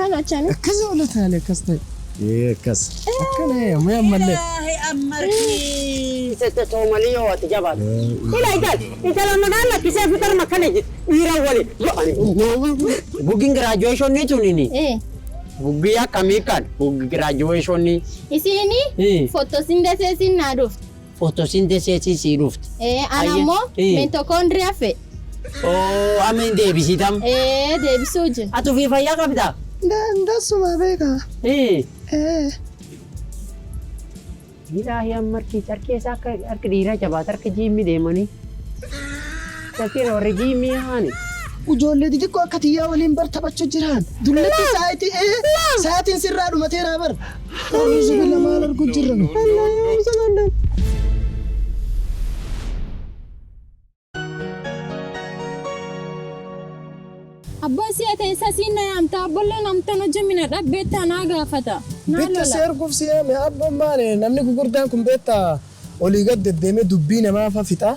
Akkana jechani. Akkas oola taale akkas ta'e. Ee akkas. Akkana ee mee ammallee. Ilaahi ammarkii sette soomalii yoo ati jabaatu. Ila ital intala nagaa lakkisee fitar makkana jirti dhiira waliin yoo ani. Bugin graduation ni tunini. Eh. Bugii akkamii kan bugii graduation ni. Isiini photosynthesis naa dhufte. Photosynthesis sii dhufte. Eh, ana Ayye. ammoo Eh. mitochondria fe. Oo amma hin deebisitam. Eh, deebisuu jira. Ati ofii fayyaa qabdaa? Dasuma beekaa. Eh. Ee. Ilaahi ammarkii harki isaa akka harki dhiiraa jabaata harki jiimmi deemanii. Shakira warri jiimmi haani. Ijoollee xixiqqoo akka tiyyaa waliin bar taphachuu jiran. Dullatti sa'aatii ee sa'aatiin sirraa dhumateera bar. Oomishni bila maal arguu jirra nu. Abbaa si'a ta'e sasiin na yaamta abbolleen amtan hojii mina dhabbeetta naa gaafata. Naa Bitta si lola. arguuf si yaame abboon maali namni gurguddaan kun beektaa olii gad deddeemee dubbii namaa fa fixa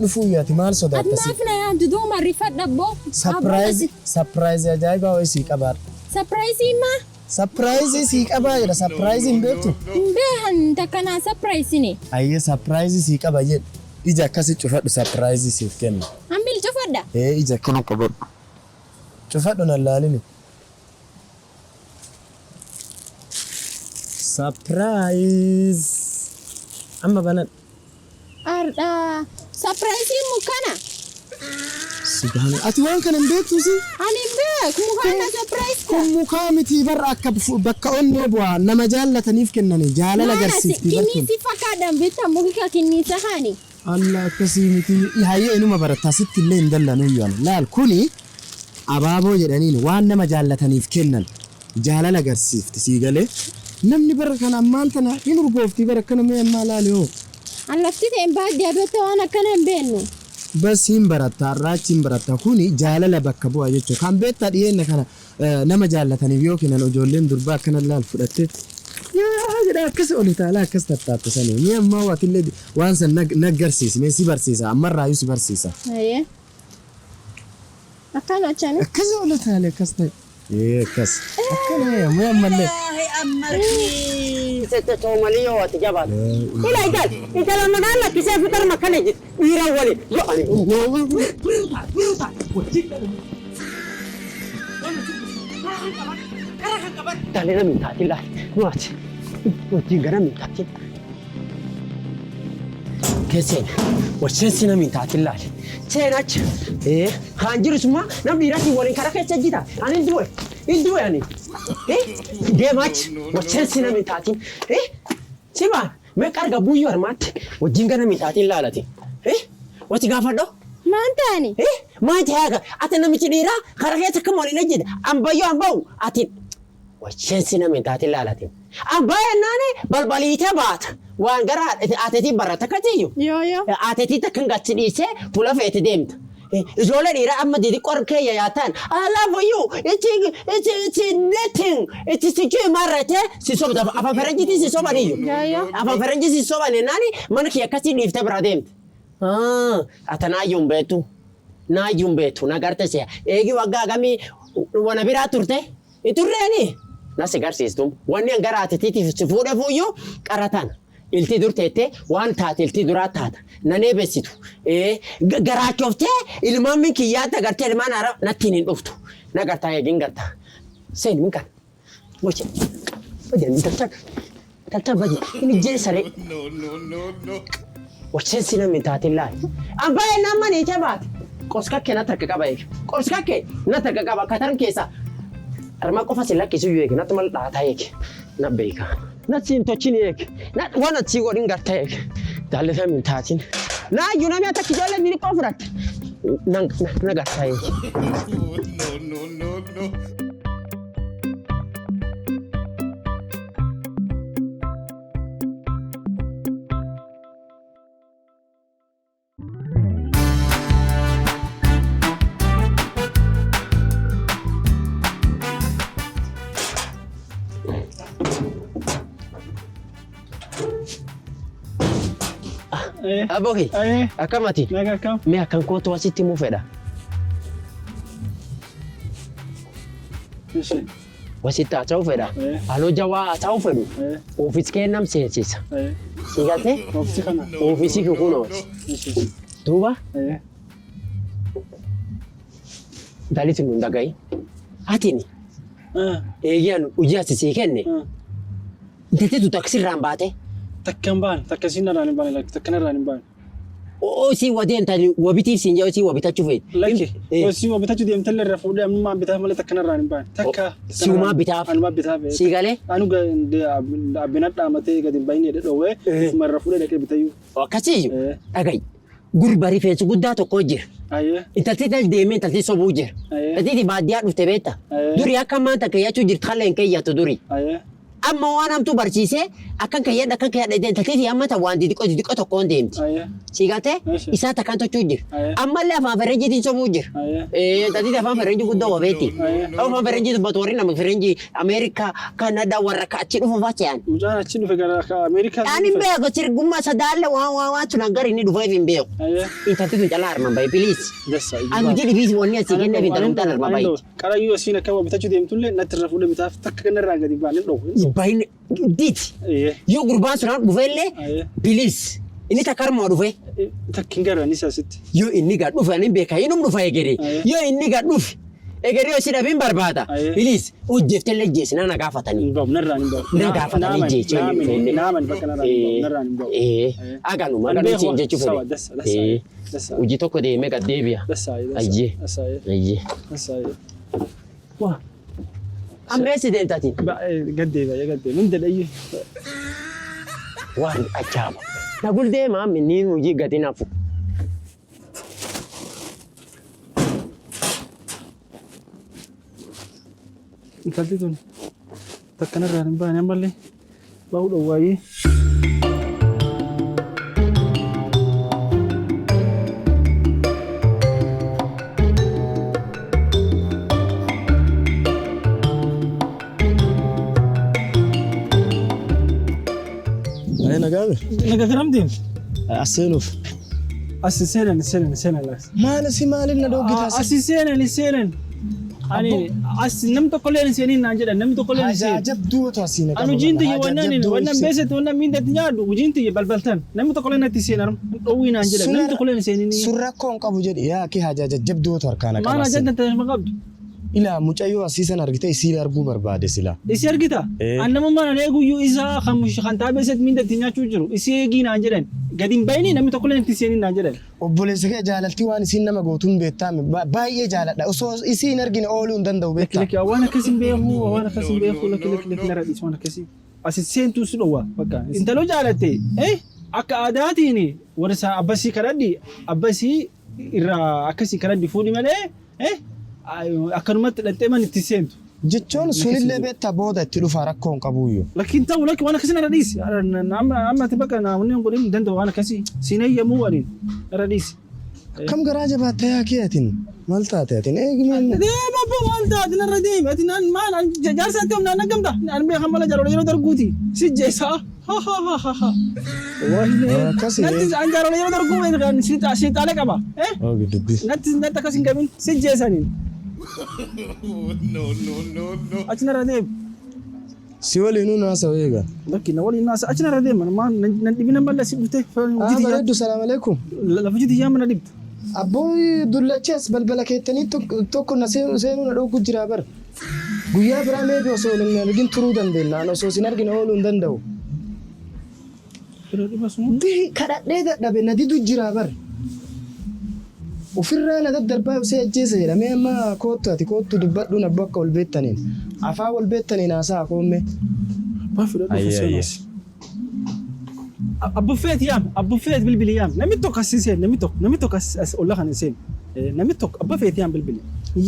dhufuu yaati maal Ati sodaatta si. maaf na yaamtu duuma rifadha abboo. Sapiraayizi sapiraayizi ajaa'ibaa wayii sii qabaadha. Sapiraayizii maa? Sapiraayizii sii qabaa jedha sapiraayizii hin beektu. Hin beekan takka naa sapiraayisini. Ayyee sapiraayizii sii qaba jedhu ija akkasi cufadhu sapiraayizii siif kenna. Hambil cufadha. Ee ija akkana qabadhu. Cufadhu nan laalini. Sapiraayiz. Amma banadhu. Ardhaa. Sapiraayizii mukana. Subhaana. Ati waan kana hin beektu si? Ani hin beeku mukana sapiraayiz Kun ka. mukaa miti barra akka bakka onnee bu'aa nama jaallataniif kennani jaalala Maana agarsiifti bartun. kinniisi fakkaadhaan bitta muki kinniisa haani. Alla akkasii miti hayyee inuma baratta asitti illee hin dallanuu yoon laal kuni abaaboo jedhaniin waan nama jaallataniif kennan jaalala agarsiifti sii galee namni bara kana ammaan tana hin urgoofti bara akkana mee ammaa laali hoo. An lafti ta'e baadiyyaa beekta waan akkana hin beeknu. Bas hin baratta har'aachi hin baratta kuni jaalala bakka bu'a jechuudha. Kan beektaa dhiyeenna kana nama jaallataniif yoo kennan ijoolleen durbaa akkana laal fudhattee yaa jedha akkas ol utaalaa akkas tattaattu sanii mee ammaa waatillee waan san naggarsiisi mee si barsiisa ammarraayyuu si barsiisa. Ayyee. Akkana jechani. Akkas ol utaalee akkas ta'e. Ee akkas. Akkana ee mee ammallee. Ilaahi ammarkii sette soomalii yoo ati jabaatu. Ila ital intala nagaa lakkisee fitar makkana jirti dhiira waliin yoo ani. Taalee namni taatiin laali. Nuwaati. Wajjin gara min taatiin. Keesseen wajjin namni taatiin laali. Seen achi. Ee kaan jiru suma namni dhiiraatiin waliin karaa keessa jita. Ani hin du'e. Hin du'e ani. Ee deema achi. Wajjin namni taatiin. Ee sibaan meeqa arga buyyoo harmaatti wajjin gara min taatiin laalati. Ee wati gaafadhoo. Maan ta'ani? Eh, maal ta'e ati namichi dhiiraa karaa keessa akkam waliin hojjeta. Ambayyoo amba'u ati wajjinsi namni taate ilaalatin. Ambayyoo naani balbaliitee baata. Waan gara ateetii barata akkasiyyu. Yoo yoo. Ateetii takka hin gachi dhiisee fuula feete deemta. Ijoollee dhiiraa amma xixiqqoo keeyya yaataan. I love you. It's it's it's nothing. It's sijui marrate si sobda afaan faranjiitiin si sobaniyyuu. Yoo yoo. Afaan faranjii si soban naani mana kiyya akkasii dhiiftee biraa deemte. Ata naayyuu hin beektu. Naayyuu hin beektu. Na garte si'a. Eegi waggaa gamii wana biraa turte. Hin turreeni. Na si garsiistu. Wanni an gara atitiitiif si fuudhe fuuyyuu qaratan. Iltii dur teettee waan taate iltii duraa taata. Nan eebessitu. Garaachoftee ilmaan min kiyyaatti agartee ilmaan haaraa nattiin hin dhuftu. Na gartaa eegin garta. Seen min kana. Wace. Bajani taltal. Taltal baje. Inni jeesaree. No, no, no, no. Wachensi namni taatiin laali. Abbaa nama ni jabaate. Qorskakkee na takka qaba eege. Qorskakkee na takka qaba kataran keessa. Armaa qofa si lakkisu iyyuu eege. Natti mal dhaataa eege. Na beeka. Na siin tochin eege. Na waan ati godhin garta eege. Jaallatee min taatiin. Na iyyuu namni akka ijoollee ni qofa fudhatte. Na na garta eege. No, no, no, no. Aboki. Akkamati. Naga akkam? Mee akkan kootu asitti muu fedha. Ishi. Wasitti haasa'uu fedha. Eh. Anoo jawaa haasa'uu fedhu. Eh. Oofis kennam seensisa. Eh. Si galtee? Oofisii kana. Oofisii kunuuti. Ishi. Duuba Eh. dalitu nun dhaga'i. Atini Eh. eeyyaan hojii asi sii kenne. Eh. Intalti taksirraan baate. Takka hin baane. Takka isiin narraan hin baane. Lakki takka narraan hin baane. Oo sii wadeen tani wabitiif siin jedhu sii wabitachuu feeti. Lakki. Eh. Osii waa bitachuu deemtallee irra fuudhee anumaan bitaaf malee takka narraan hin baane. Takka. Siumaa bitaaf. Anumaa bitaaf. Sii galee? Anu abbina dhaamatee gadi hin bahin jedhee dhoowwee. Eh. Ofuma irra fuudhee dhaqee bitayyuu. Akkasiyyuu Eh. dhaga'i. Gurba rifeensi guddaa tokko jira. Ayyee. Intalti dal deemee intalti sobuu jira. Ayyee. Intalti baadiyyaa dhufte beekta. Ayyee. Duri akka ammaan takka keeyyachuu jirtu kallee hin keeyyattu duri. Ayyee. Amma waan hamtuu barsiisee akkan keeyyadha akkan keeyyadha jedhee intalti amma ta waan xixiqqoo xixiqqoo tokkoon deemti. Ayyee. Si galtee Eeshi. isaa takkaan tochuu jira. Ayyee. Ammallee afaan faranjiitiin sobuu jira. Ayyee. Eh, intalti afaan faranjii guddoo wabeetti. Ayyee. Afaan faranjii dubbatu warri nama faranjii Ameerikaa, Kanadaa warra akka achi dhufu faca'an. Mucaan achi dhufe gara Ameerikaa. Ani hin beeku sirgummaa sadaalle waan waan waan sun gara inni dhufeef hin beeku. Ayyee. Intalti tun calaa armaan bahe please. Dassa. Ani hojii dhibiis wanni asii kenneef intalumtaan armaan bahe. Qarayyuu asiin akka waa bitachuu deemtullee natti irra fuudhee bitaaf takka kanarraa gadi baane dhoowwe. Bahin diiti. Ayyee. Yoo gurbaan sun dhufellee Ayyee. please inni takka armaa dhufe. Takki hin garuu anis asitti. Yoo inni gad dhufe ani beeka inni dhufa egeree. Ayyee. Yoo inni gad dhufe egeree yoo si dhabiin barbaada. Ayyee. Please hojjeeftellee jeesina na gaafatanii. Hin bahu narraan hin bahu. Na gaafatanii jechuun. Naaman bakka narraan hin bahu narraan hin bahu. Eh, aganuma Ani aganuma beeku siin jechuu sawa fedhe. dassa dassa Eh, dassa hojii tokko deemee gad deebi'a. dassa Ayyee. dassa Ayyee. dassa. Waa. Amma eessi deemtaatiin? Gad deebi'a gad deebi'a. Min dadhayyee. Waan ajaa'iba. Na gul deemaa minni hojii gadi nafu. Intalti tun takka narraan hin baane ammallee bahuu dhowwaayee. Ayi nagaame. Naga garam deemte? As seenuuf. As seenan seenan seenan laas. Maal si maaliin na dhooggitaa? As seenan seenan. Ani as namni tokkollee hin seeniin naan jedhan namni tokkollee hin Haajaa seenu. jabduu asii na Ani hojiin tiyya wannan wannan beesetti wannan miindatti nyaadhu hojiin tiyya balbaltan namni tokkollee natti seenan dhowwii naan jedhan namni tokkollee hin seeniin. Sun rakkoo hin qabu jedhi yaa kee haajaa jajjabduu harkaa na Maal qaba. ajajjan ta'e qabdu? Ilaa mucayyoo asii san argite isii arguu barbaade silaa. Isii argita? Eh. An namummaan ani eeguyyuu isaa kan kan taabeessetti miindatti nyaachuu jiru isii eegii naan jedhan gadi hin bayini namni tokkollee natti seeniin naan jedhan. Obboleessa kee jaalaltii waan isiin nama gootu hin beektaame baay'ee jaaladha. Osoo isii hin argine ooluu hin danda'u beektaa. Lakki waan akkasii hin beeku waan akkasii hin beeku lakki lakki lakki narra dhiis waan akkasii. Asi seentuu si dhowwa bakka. Intaloo jaalatte eh akka aadaatiin warra isaa abbasii kadhadhi abbasii irraa akkasii kadhadhi fuudhi malee eh akkanumatti dhattee man itti seentu. Jechuun sunillee beektaa booda itti dhufa rakkoo hin qabuyyuu. Lakkiin ta'u lakki waan akkasii narra dhiisi. Amma amma ati bakka namoonni hin godhin hin danda'u waan akkasii siin eeyyamuu waliin narra dhiisi. Akkam garaa jabaatta yaa kee atin maal taate atin eegumeen Deema abbo maal taate narra deemi ati naan maal jaarsa ati humnaan nagamta an beekan mala jaarole yeroo darguuti si jeesaa ha ha ha ha ha. Akkasii. Natti an jaarole yeroo darguu beekan si xaalee qaba. Eh Oogi dubbi. natti natti akkas hin qabin si jeesaniin No, no, no, no. achi narra deemi. Si waliinuu naasa'u eega. Lakki na waliin naasa achi narra deema maal nan dhibina malla si dhufte Ah bareeddu salaam alaikum. lafa jiti yaa mana dhibtu. Abboo dullachi as balbala keettanii tokko na seenuu na dhoogu jira bara. Guyyaa biraa meebi osoo hin argin turuu dandeenya. Ani osoo sin argine ooluu hin danda'u. Yeroo dhiba sun. Bihi kadhadhee dadhabe na didu jira bara. Ofirraa na daddarbaa si ajjeesa jedhamee amma koottu ati koottu dubbadhuun abboo akka wal beektaniin. Afaan wal beektaniin haasa'a koommee. Abbaa fudhadhu Ayyee, ayyee. Abbuffeet yaam abbuffeet bilbili yaam namni tokko as seen namni tokko namni tokko as olla kan hin seen namni tokko abba feet yaam bilbili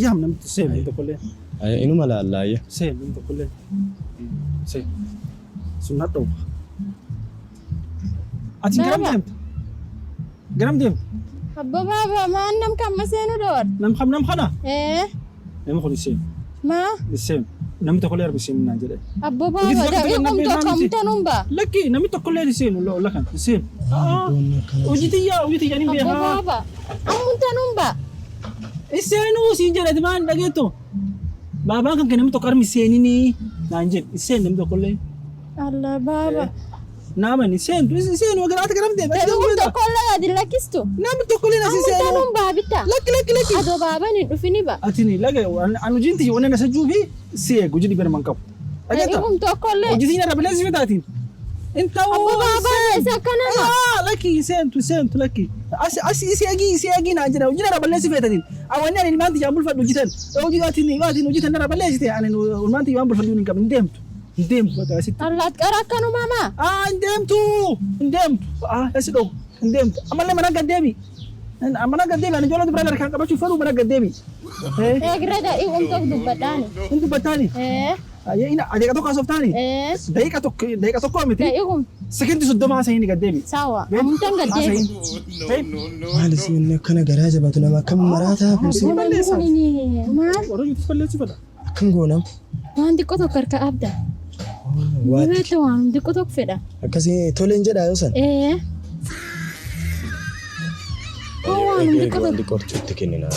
yaam namni tokko seen namni tokko illee Inuma laallaa. seen namni tokko illee seen sun nadhoo ati garam Baaba. deemta garam deemta Abbo baaba maan nam kan ma seenuu dhowar? nam kam nam kana Eh, namni kun seen maa? seen namni tokko illee arbi seen naan jedhe Abbo Hojii baaba tokko daa'ii tokko qomtoo namni kamtanuun ba? lakki namni tokko illee seen olla kan seen hojii tiyyaa hojii tiyyaa ni Abbo beekaa baaba ammuntanuun ba? Seenuu siin jedhati maan dhageettu. Baabaan kan namni tokko armi seeninii naan jedhe seen namni tokkollee. Allah baaba. Naamani seentu seenu garaati garam deema. Dhugum tokkollee gadi lakkistu. Namni tokkollee nasi Amma seenu. tanuun baabitta. Lakki lakki lakki. Adoo baaban hin dhufini ba. Atini laga an hojiin tiyya wanna nasa juufi si eegu hojii dhibee naman qabu. Dhageetta? Dhugum tokkollee. Hojii siin irra balleessi fitaatiin. Inta Abbo baabaan eessa akkana ma? Ah, lakki seentu seentu lakki. Asi asi isi eegi isi eegi naan jedha hojii irra balleessi feetatiin. Awanni ani ilmaan tiyyaan bulfadhu hojjetan. Hojii atiin atiin hojjetan irra balleessite ani ilmaan tiyyaan bulfadhu hin qabu hin deemtu. Hin deemtu bakka asitti. Allaat qara akkanuma maa? Ah, hin deemtu hin deemtu. Ah, asi dhow hin deemtu. Ammallee mana gad deemi. Mana gad deemi ani ijoollee dubara harkaan qabachuu fedhu mana gad deemi. Eh, Eegre dhugum tokko dubbadhaani. hin dubbattaani. Ee Ina daqiiqa tokko haasoftaani. ee Daqiiqa tokko miti. dhugum Sekendi 30 haasa'ini gad deemi. sawa. Amtan gad deebi. No, no, no, Maal no. isin akkana garaa jabaatu nama akkam maraataa kun Namni kun maal? Warra yuutuuf balleessuu fedha. Akkam goonam? Waan xiqqoo tokko harka qabda. Waan Beektu waan xiqqoo tokko fedha. akkasii toleen jedhaa yoo san. Ee. Waan xiqqoo Waan tokko. xiqqoo itti kenninaa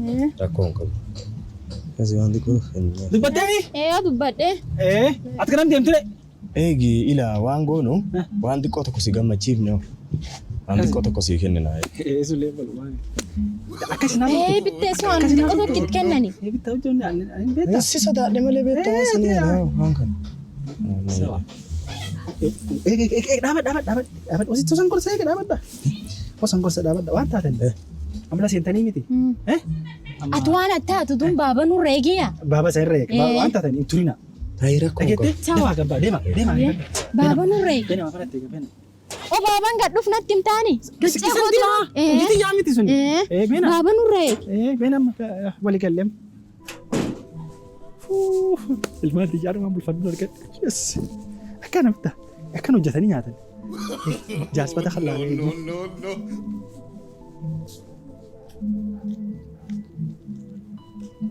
Ee. rakkoo hin qabu. Akkasii waan xiqqoo kennina. Dubbatteemi? Ee dubbadhee. Ee, ati garam deemtire? Eegi ila waan goonu waan xiqqoo tokko si gammachiifne waan xiqqoo tokko si kenninaa. Ee, sullee balu waan. Akkas nama. Ee bitteessu waan xiqqoo tokko itti kennani. Ee, bittaa hojjenne ani ani beektaa. Si sodaadhe malee beektaa waan sanii waan kana. Sawa. Ee, ee, ee, dhaabadha, dhaabadha, dhaabadha. Dhaabadha. Ositti osoo hin gorsa eega dhaabadha. Osoo hin gorsa dhaabadha. Waan taatan. Amala seentanii miti. Eh? Ati waan ati taatu tun baaba nurra eegiya. Baaba isa irra eega. Waan taatan hin turina. Taa'ee rakkoo hin Dhageettee? qabu. Deemaa gabbaa, deema, deema. Baaba nurra eegi. Deema kanatti eega, beena. O baabaan gad dhuf natti himtaani. Isan deema. Hojii yaa miti suni. Ee. Ee, beena. Baaba nurra eegi. Ee, beena amma walii galleem. Ilmaan xiyyaara waan bulfadhu argadhe. Yes. Akkana bitta. Akkana hojjetanii nyaatan. Jaarsbata hallaalee. No, no, no.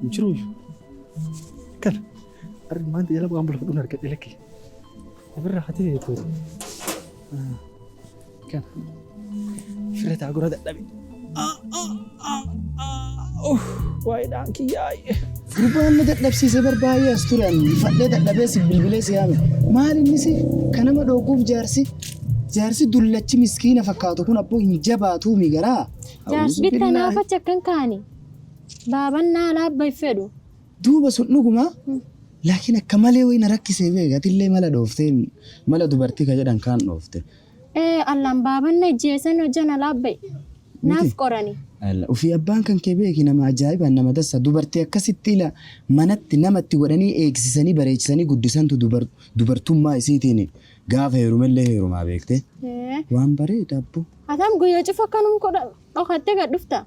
Hin jiru. Akkana. Ilmaan xiyyaara waan bulfadhu argadhe lakki. Ofirraa hatee jechuudha. Akkana. Firra taagura dadhabe. Waa'ee kiyyaa'e. Gurbaan na dadhabsiise barbaayee as ture ani fadhee dadhabee si bilbilee si yaame. Maal innis kan nama dhooquuf jaarsi jaarsi dullachi miskiina fakkaatu kun abboo hin jabaatuu mi garaa. Jaarsi bitta naaf achi akkan kaani. Baaban naa laabba fedhu. Duuba sun dhuguma laakiin akka malee wayi na rakkisee beeka atillee mala dhooftee mala dubartii ka jedhan kaan dhoofte. Ee allaan baaban na ijjeessan hojjana laabba. Naaf qorani. Ofii abbaan kan kee beeki nama ajaa'ibaan nama dassa dubartii akkasitti ila manatti namatti godhanii eegsisanii bareechisanii guddisantu dubartummaa isiitiin gaafa heerumallee heerumaa beekte. Ee. Waan bareeda abboo. Atam guyyaa cufa akkanum dhokattee gad dhufta.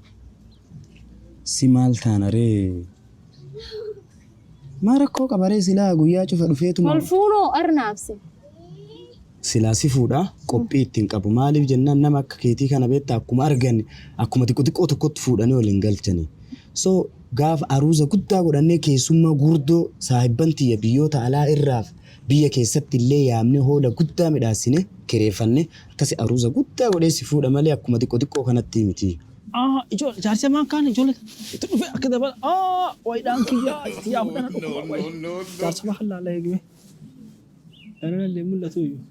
Si maal taana ree? Maa rakkoo qaba ree silaa guyyaa cufa dhufeetuma. Wal fuunoo arnaabse. Silaa si fuudha qophii ittiin qabu maaliif jennaan nama akka keetii kana beektaa akkuma argan akkuma xiqqoo xiqqoo tokkotti fuudhanii waliin galchanii. So gaafa aruuza guddaa godhannee keessummaa gurguddoo saahibban tiyya biyyoota alaa irraaf biyya keessatti illee yaamnee hoola guddaa midhaasine kireeffanne akkasi aruuza guddaa godhee si fuudha malee akkuma xiqqoo xiqqoo kanatti miti. Ah, ijoollee jaarsi maan kaan ijoollee itti dhufe akka dabala. Ah, waayidhaan kiyyaa itti yaa fudhana dhukkuba wayi. Jaarsa maa hallaa eegime. Illee mul'atu iyyuu.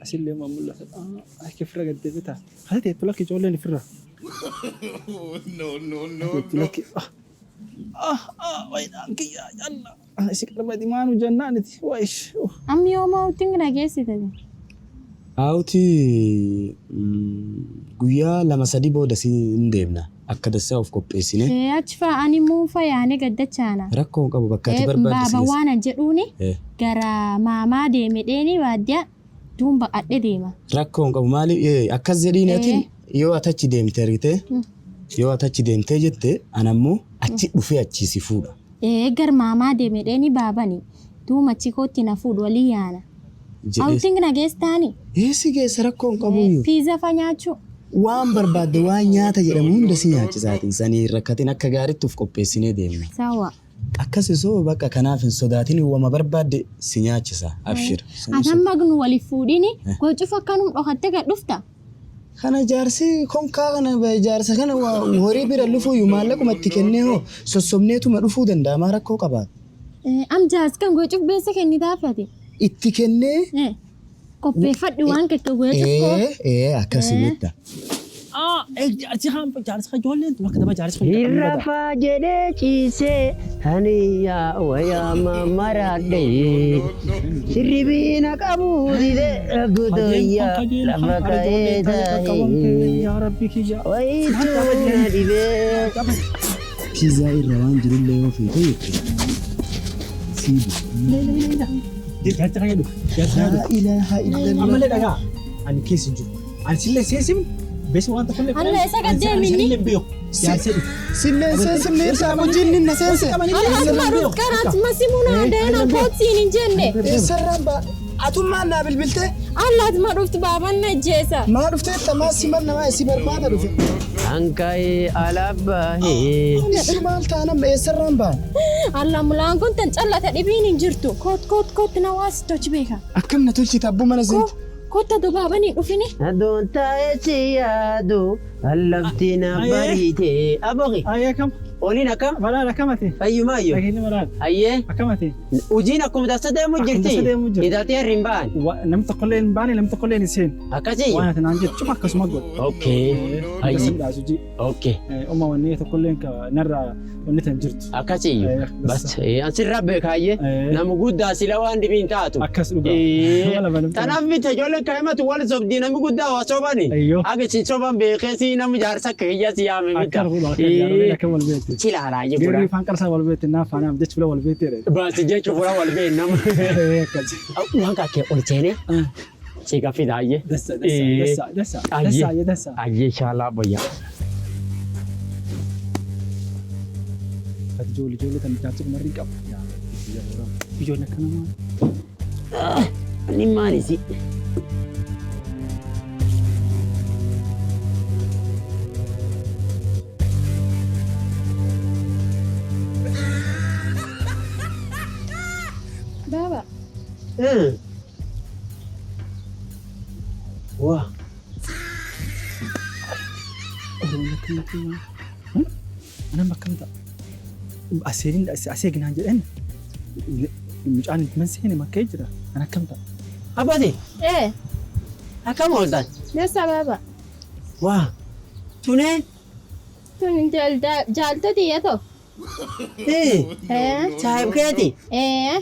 Asillee maa mul'ata. Ah, akka firra gad deebita. Hati teettu lakki ijoolleen firra. No, no, no, Teettu no. lakki. Ah, ah, ah, waayidhaan kiyyaa yalla. Isi qarba dimaanu jennaan iti. Wayish. Ammi yooma utiin na geessite. Haawuti guyyaa 2-3 booda si hin deemna. Akka dassaa of qopheessine. Ee achi fa'a ani immoo fayaanee gaddachaana. Rakkoo hin qabu bakka ati barbaadde si Baaba geessa. waan an jedhuuni Eh. gara maamaa deeme dheeni baadiyyaa duun baqadhe deema. Rakkoo hin qabu maaliif akkas jedhiin atiin yoo ati achi deemte argite yoo ati achi deemtee jette anammoo achi dhufee achii si fuudha. Ee gar maamaa deeme dheeni baabani duuma achi kootti na fuudhu walii yaana. Jedhee. Hawutiin na geessaani. Eessi geessa rakkoo hin qabu. Piiza fa nyaachuu. Waan barbaadde waan nyaata jedhamu hunda si nyaachisaatiin sanii hin rakkatin akka gaariitti of qopheessinee deemna. Sawa. Akkas isoo bakka kanaaf hin sodaatin wama barbaadde si nyaachisa abshir. Atan magnu waliif fuudhini gocuuf akkanum dhokattee gad dhufta. Kana jaarsi konkaa kana jaarsa kana horii bira lufuyyuu maallaquma itti kennee hoo sossobneetuma dhufuu danda'a maa rakkoo qabaata. Am jaas kan gochuuf beessa kennitaafati. Itti kennee. Qopheeffadhu waan kakka gochuuf koo. Ee akkasii beekta. Ah, jaarsi haan jaarsi kan ijoolleen tun akka daba jaarsi kan. Hirrafaa jedhee ciisee ani yaa wayaa mamaradhe sirribiina qabuu dide guddoyyaa lafa ka'ee taa'ee Yaa Rabbi kiyya. wayituu na dhibee. Piizaa irra waan jirullee yoo feete jechuudha. Siibi. Jaarsi kan jedhu. Jaarsi kan jedhu. Laa ilaaha illallah. Ammallee dhagaa. Ani keessa hin jiru. Ani sillee seesim beessa waan tokkollee. Alla isa gad deeminni. Sillee beeku. Jaarsi dhufu. Silleen seensimne irraa hojiin inni na seense. Alla asuma karaatti masimuun adeena kootiin hin jenne. Eessarraan baa atummaan naa bilbilte Alla asuma dhuftu baaban na jeesa. maa dhufteetta maa siman namaa si barbaada dhufe. Hanka'ee alaabbaahee. Isi maal taanam eessarraan baan? Alla mulaan kun tan callata dhibiin hin jirtu. Koot koot koot na waas tochi beeka. Akkam na tolchita abbuu mana seenti. Kotta dubaabanii dhufini. Aduun taa'ee si yaadu allafti na bariite. Aboqi Ayyee akkam. oliin akkam Balaan akkamati. fayyumaayyoo. Dhageenya balaan. Ayyee Akkamati. hojiin akkuma tasa deemu Akkuma jirti. tasa deemu jirti. Hidhatee harri hin ba'an. Namni tokkollee hin baane namni tokkollee hin seenu. Akkasii. Waan ati naan jettu cuma akkasuma godhu. Okay. Akkasii Ayyee. midhaasu ji. Okay. Uma wanni tokkollee narraa wanni tan jirtu. Akkasii. Eh, Bas asirra beekaayyee Eh. nama guddaa sila waan dhibiin taatu. Akkas dhugaa. Tanaaf miti ijoolleen kan himatu wal sobdii namni guddaa waa sobani. Ayyoo. Akka isin soban beekee si namni jaarsa akka hiyya si yaame mita. Akka dhugaa akka jaarolleen akka wal beekti. Cilaalaayyee Geerri fura. afaan qarsaa wal beekti naaf faanaaf jechi fula wal beekti jedhe. Baasi jechuun fura wal beek nama. Akkas. Waan kaakee ol seenee si gaffidaayyee. Dassa dassa dassa dassa dassa ayyee dassa. Ayyee shaalaa boyyaa. Ati ijoollee ijoollee tan jaarsi kumarrii qaba. Ijoollee akka namaa. Inni maalisi? Baaba. Waa. Ijoollee akka namaa. Anam akkam ta'a? Aseerin asee ginaan jedhan mucaan man seene makkee jira. An akkam ta'a? Abbate Ee akkam ooltan? dassa baaba. Waa. Tuneen? Tun jaaltoti yaa ta'u. Ee. Saahib keeti? Ee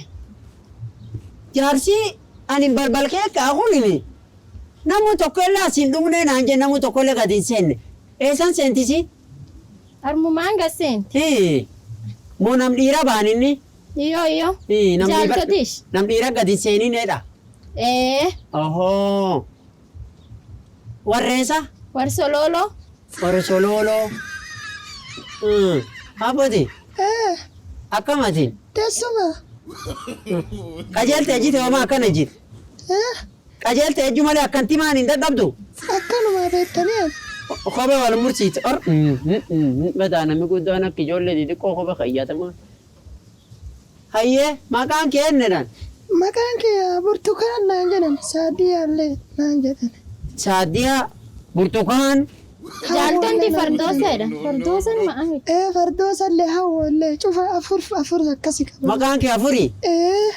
Jaarsi ani balbal kee kaakunini namu tokkollee asiin dhumnee naan jee namu tokkollee gadi hin seenne. Eessan seentisi? armumaan gasseenti. Ee. Moo nam dhiira baaninni? Iyoo iyoo. Ee, nam dhiira Jaaltotish. nam dhiira gadi hin seeninedha. Ee Ohoo. Warreessa? warsolooloo. Warra solooloo. Abboti akkam atiin? Teessuma. Qajeelte ejjite homaa akkana ejjite? Qajeelte ejju malee akkanti maan hin dadhabdu? Akkanuma beektanii. Kophee wal mursiite. Or. Badaa namni guddaan akka ijoollee xixiqqoo kophee kayyatamaa. Hayyee maqaan kee eenyudhaan? Maqaan kiyya Burtukaan naan jedhan Saadiyaallee naan jedhan. Saadiyaa Burtukaan. Jaaltonti fardooseedha. Fardoosan ma'ami. Ee fardoosallee hawwallee cufa afur afur akkasi qaba. Maqaan kee afuri? Ee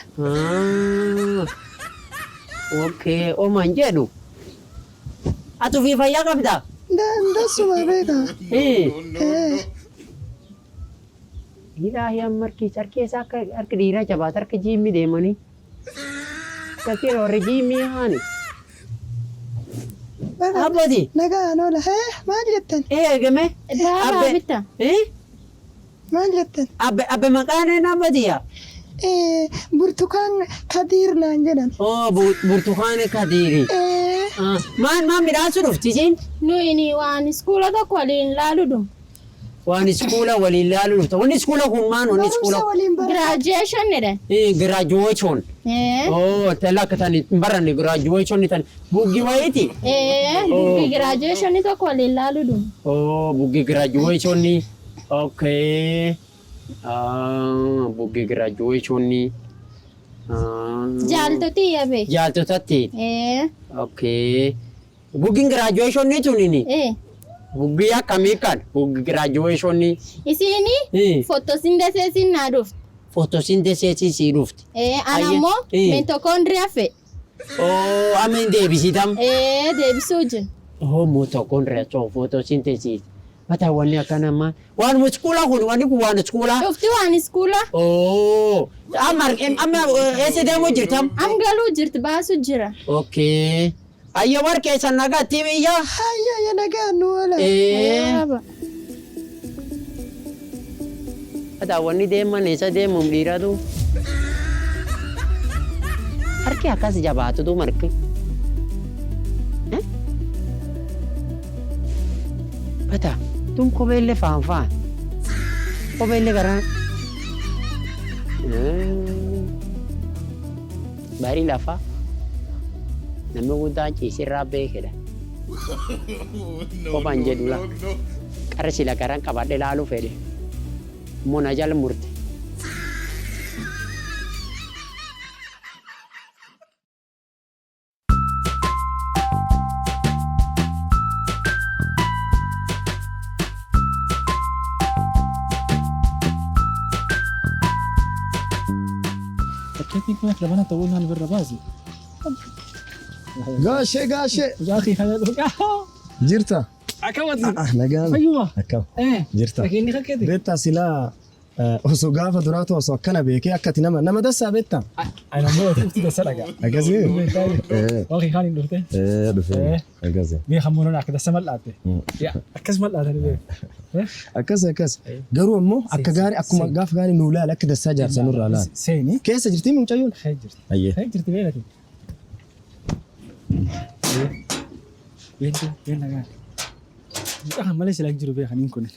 Okay, oman jedhu. Ati ofii fayyaa qabdaa? dasuma beeka. Ee. Ee Ilaahi amma harki harki isaa akka harki dhiiraa jabaata harki jiimmi deemanii. Fakkiin warri jiimmii haani. baga Abboti. nagaan oola. Ee maal jettan? Ee eegame. Baabaa bitta. Ee Maal jettan? abbe abbe maqaan een abbatiya? Ee Burtukaan Kadiir naan jedhan. Oo Burtukaan Kadiiri. Ee Maan maan midhaasu dhufti isiin? Nuyi waan iskuula tokko waliin laalu dhum. Waan iskuula waliin laalu dhufta. Wanni iskuula kun maan wanni iskuula? barumsa waliin bara. Graduation jedhan. Ee graduation. Ee Oo tala akka tan hin baranne graduation tan buggi wayiiti. ee buggi graduation tokko waliin laalu dhum. Oh, buggi graduation. Okay. Ah, buggi graduation. Ah. Jaaltoti yabe. Jaaltotatti. Ee Okay. Buggiin graduation tunini. ee Buggi akkamii kan? Buggi graduation. isiini Eh. fotosinteesiin naa dhufte. Footoosinteesiin sii dhufti. Ana Ayya. ammoo Eh. mitokoondiriyaa fedhe. Oo amma hin deebisitam. Deebisuu jira. Oh mitokoondiriyaa sun footoosinteesiis. Bata wanni akkana maa waan muskuula kun wanni kun waan iskuulaa. Dhufti waan iskuula. Oo amma amma eessa deemuu jirtam? Am galuu jirti baasuu jira. Okay. Ayya warqeessan nagaatti biyya. Hayya ya nagaa nu oola. Bata wanni deeman eessa deemuun dhiiratu. Harki akkas jabaatutu marki. Bata tun kopheellee faan faan. Kopheellee garaa. Barii lafaa namni guddaan ciisirraa beekedha. No, Kophaan no, jedhu la. no, no. Qarri sila garaan qabadhe laaluu fedhe. Mona jala murte. Fakkeettiin kun akka mana ta'uu naan birra baasi. Gaashee gaashee. Mucaa kana dhugaa. Jirta. Akkamati. Ah nagaan. Fayyuma. Akkam. Jirta. Fakkeenyi kakkeeti. Beektaa silaa osoo gaafa duraatu osoo akkana beekee akkati nama nama dassaa beektaa. Ani ammoo ufti dasa dhagaa. Akkasii. Waaqii kaan hin dhufte. Dhufee. Akkasii. Beekan moonaan akka dasa mal'aatte. Akkas mal'aatanii beeku. Akkas akkas. Garuu ammoo akka gaarii akkuma gaafa gaarii nuu laala akka dassaa jaarsa nurraa laala. Seeni. Keessa jirtii mucayyoon? Kee jirti. Ayyee. Kee jirti beelati. Beelti beel nagaa. Mucaa kan malee silaa jiru beekaniin kun.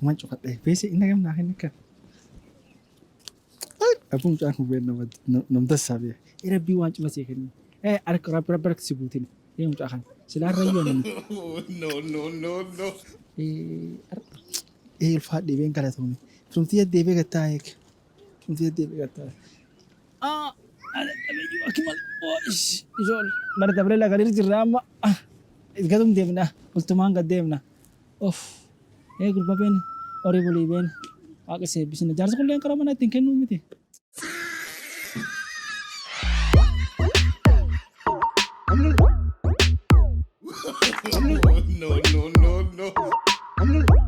Man cufadhe. Beesi inni gamnaa kan akka. Abbuun mucaan kun beel nam dassaa beeka. Rabbii waan cima see kennu. Harka rabbi rabbi harka si guutin. Mucaa kan. Silaa rayyoo namni. No, no, no, no. Ulfaadhee been galatoome. Firumtii deebee gattaa eeg. Firumtii deebee gattaa. Bara dabalee lagalee jirra amma. Gadum deemna. Bultumaan gad deemna. Of. Gurba been horii bulii been waaqa si eebbisina. Jaarsi kulleen karaa mana ittiin kennuu miti. No, no, no, no.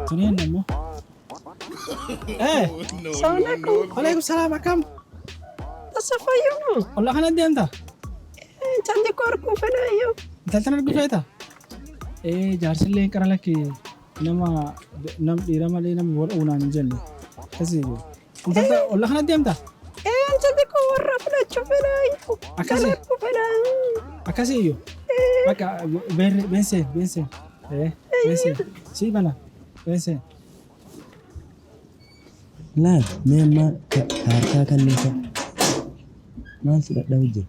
Tuneen ammoo. No, no, no. Waalaikum salaam akkam. Tasa fayyuma. Ollaa kana deemta? Intalli koo arguu fedhayyuu. Intaltan arguu feeta? Jaarsillee qara lakki nama nam dhiira malee namni wal uunaan hin jenne. Akkasii. Intalta ollaa kana deemta? Intalli koo warra fudhachuu fedhayyuu. Akkasii. Arguu fedha. Akkasii iyyuu. Bakka beenseen beenseen. Beenseen. Sii bana beenseen. Laal mee amma kaartaa kanneen fa'a. Maal fudhadhaa jira?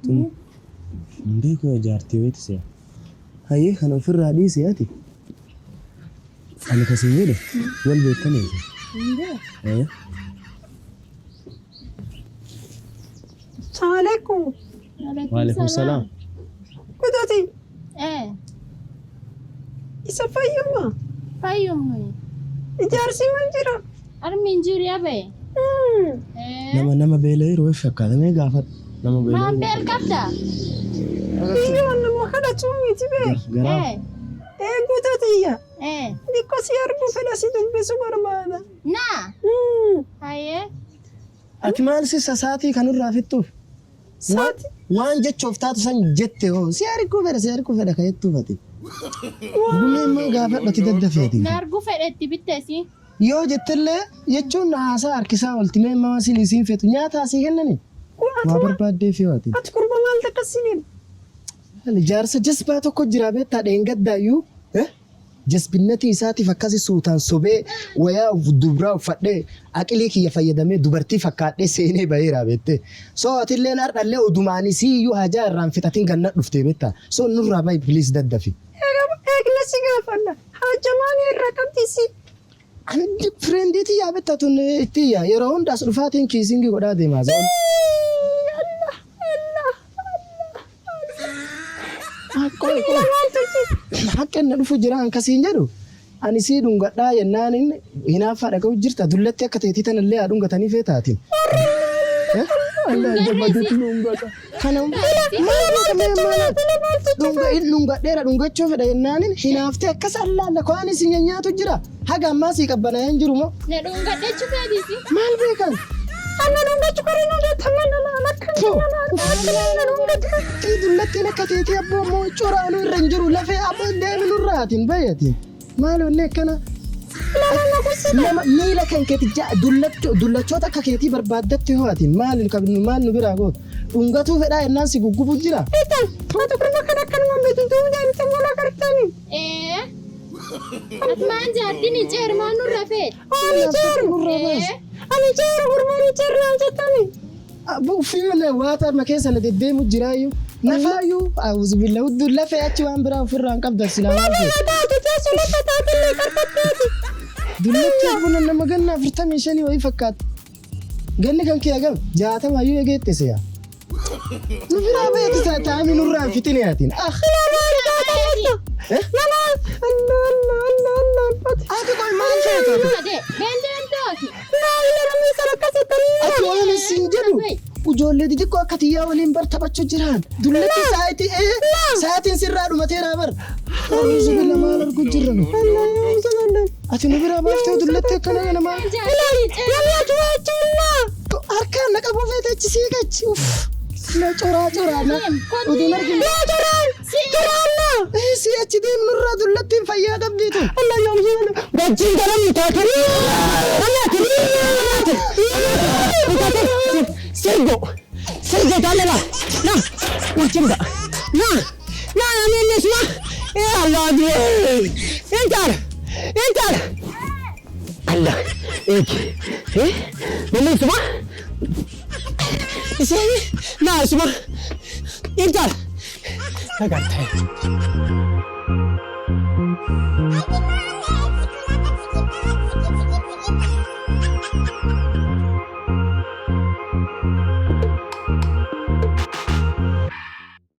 Tun hin beeku yaa jaartii wayiiti si'a. Hayyee kana ofirraa dhiisi ati. Ani kasin jedhe wal beektanii. Saalaikum. Waalaikum salaam. Kutati. Isa fayyuma. Fayyumnu. Ijaarsi mal jira. Armi hin jiru yaa ba'e. Nama nama beela'ee yeroo fakkaata mee gaafadhu. Nama Maan beela'ee. beel qabda? Biyyoon nama kadhachuu miti bee. Garaa. Guutatiyya. Xiqqoo si arguu fedha si dubbisuu barbaada. Naa. Hayyee. Ati maal si sasaatii kanurraa fixxuuf? Saati. Waan jechuuf taatu san jette hoo si arguu fedha si arguu fedha ka jettuuf ati. Gumee immoo gaafadhu ati daddafeeti. Na arguu fedhetti bitteesi. Yoo jettellee jechuun haasaa harkisaa oolti mee immoo isin isiin feetu nyaata asii kennani. Waa barbaaddee fi waati. Ati kurba maal takkasiniin? Jaarsa jazbaa tokko jira beektaa dheengaddaayyuu. Jazbinnatii isaatiif akkasi suutaan sobee wayaa dubraa uffadhee aqilii kiyya fayyadamee dubartii fakkaadhee seenee baheera beektee. So atillee har'allee odumaanis iyyuu hajaa irraan fixatiin ganna dhuftee beektaa. So nurraa bahi please daddafi. Eegna si gaafadha. Hajamaan irra qabdisi. Ani friendiitii yaa beektaa tun itti yaa yeroo hundaas dhufaatiin kissingii godhaa deemaa. Qoy qoy. Haqqeen na dhufu jira akkasiin jedhu. Ani sii dhungadhaa jennaan inni hinaaffaa dhaga'u jirta dullatti akka teetii tanallee haa dhungatanii feetaatiin. Kana dhungadheera dhungachuu fedha jennaan hinaaftee akkas allaalla kwaan isin nyaatu jira. Haga ammaa sii qabbanaa'ee hin jiru moo? Na dhungadhachuu feetisi. Maal beekan? Dullattiin akka teetii abboo immoo coraanuu irra hin jiru lafee abboo deemi nurraatiin bayyatiin. Maal wanni akkana? Nama miila kan keeti dullachoota akka keetii barbaaddatti ho'atiin maal qabnu maal nu biraa gootu? Dhungatuu fedhaa jennaan si guggubu jira. Ee. Ati maan jaartiin hin ceeru maan nurra feet? Ani ceeru nurraa baas. Ani ceeru gurmaan ceeru naan jettani. Ufii waata arma keessa na deddeemu jiraayyuu. Nafaayyuu awuzubilla hudduu lafee achi waan biraa ofirraa hin qabdan silaa maal feetu? Taatu teessu lafa taatullee qarqatteeti. Dullatti buna nama ganna 45 wayii fakkaata. Ganni kan kee hagam 60 eegeette si'a. Nu biraa beeti taa'anii nurraa hin fixine atiin. Ah! Ati qoy maal feetu? Been deemtooti. Ati waan isin jedhu ijoollee xixiqqoo akka tiyyaa waliin bar taphachuu jiran. Dullatti sa'aatii sa'aatiin sirraa dhumateera bar. Awuzubilla maal arguu jirra nu? Ati nu biraa baaftee dullatti akkana kana maal? Harkaan na qabuu feete achi siiqachi. Uff. Na coraa coraa na. Oduun arginu. Si achi deemnurraa dullattiin fayyaa qabdiitu. Wajjin galan taatanii. Sirgo. Sirgo taanela. Na. Wajjin ga. Na. Na na ne suma. Eh Allah diye. Entar. Entar. Allah. Ek. Eh? Nene suma. Isee. Na suma. Entar. Agartee.